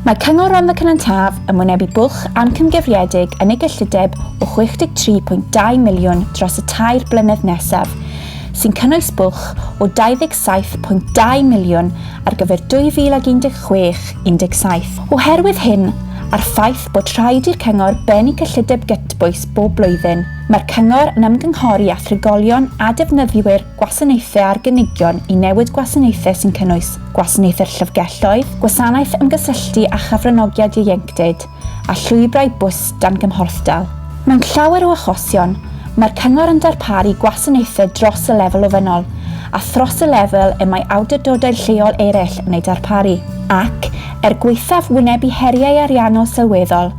Mae Cyngor Rhondda Cynon Taf yn wynebu bwlch amcangyfriedig yn ei gyllideb o 63.2 miliwn dros y tair blynedd nesaf, sy'n cynnwys bwlch o 27.2 miliwn ar gyfer 2016-17. Oherwydd hyn, a'r ffaith bod rhaid i'r Cyngor bennu cyllideb gytbwys bob blwyddyn, mae'r Cyngor yn ymgynghori â thrigolion a defnyddwyr gwasanaethau ar gynigion i newid gwasanaethau sy'n cynnwys gwasanaethau'r llyfrgelloedd, gwasanaeth ymgysylltu a chyfranogiad ieuenctid, a llwybrau bws dan gymhorthdal. Mewn llawer o achosion, mae'r Cyngor yn darparu gwasanaethau dros y lefel ofynnol, a thros y lefel y mae awdurdodau lleol eraill yn ei darparu. Ac, er gwaethaf wynebu heriau ariannol sylweddol,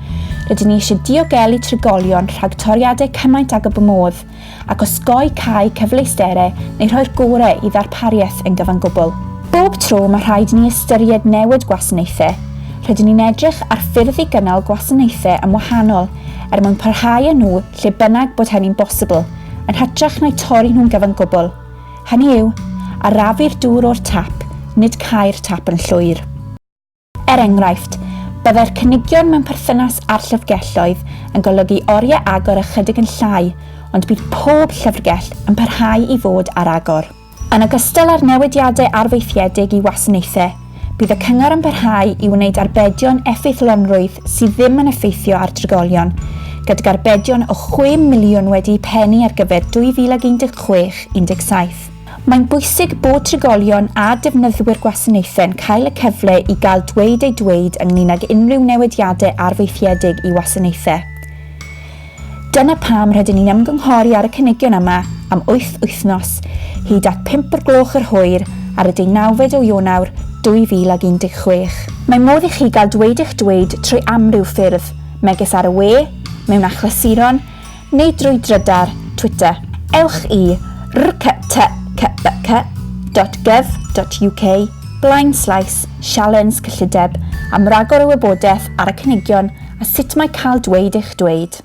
rydyn ni eisiau diogelu trigolion rhag toriadau cymaint ag y bo modd, ac osgoi cau cyfleusterau neu rhoi'r gorau i ddarpariaeth yn gyfan gwbl. Bob tro mae rhaid i ni ystyried newid gwasanaethau, rydyn ni'n edrych ar ffyrdd i gynnal gwasanaethau yn wahanol er mwyn parhau â nhw lle bynnag bod hynny'n bosibl, yn hytrach na'u torri nhw'n gyfan gwbl. Hynny yw, arafu'r dŵr o'r tap, nid cau'r tap yn llwyr. Er enghraifft, byddai'r cynigion mewn perthynas â'r llyfrgelloedd yn golygu oriau agor ychydig yn llai, ond bydd pob llyfrgell yn parhau i fod ar agor. Yn ogystal â'r newidiadau arfaethiedig i wasanaethau, bydd y Cyngor yn parhau i wneud arbedion effeithlonrwydd sydd ddim yn effeithio ar drigolion, gydag arbedion o 6 miliwn wedi'u pennu ar gyfer 2016 17. Mae'n bwysig bod trigolion a defnyddwyr gwasanaethau'n cael y cyfle i gael dweud eu dweud ynglŷn ag unrhyw newidiadau arfaethiedig i wasanaethau. Dyna pam rydyn ni'n ymgynghori ar y cynigion yma am wyth wythnos, hyd at 5 o'r gloch yr hwyr ar y deunawfed o Ionawr 2016. Mae modd i chi gael dweud eich dweud trwy amryw ffyrdd, megis ar y we, mewn achlysuron, neu drwy drydar Twitter. Ewch i rctcbc dot gov dot uk blaen slaes sialens cyllideb am ragor o wybodaeth ar y cynigion a sut mae cael dweud eich dweud.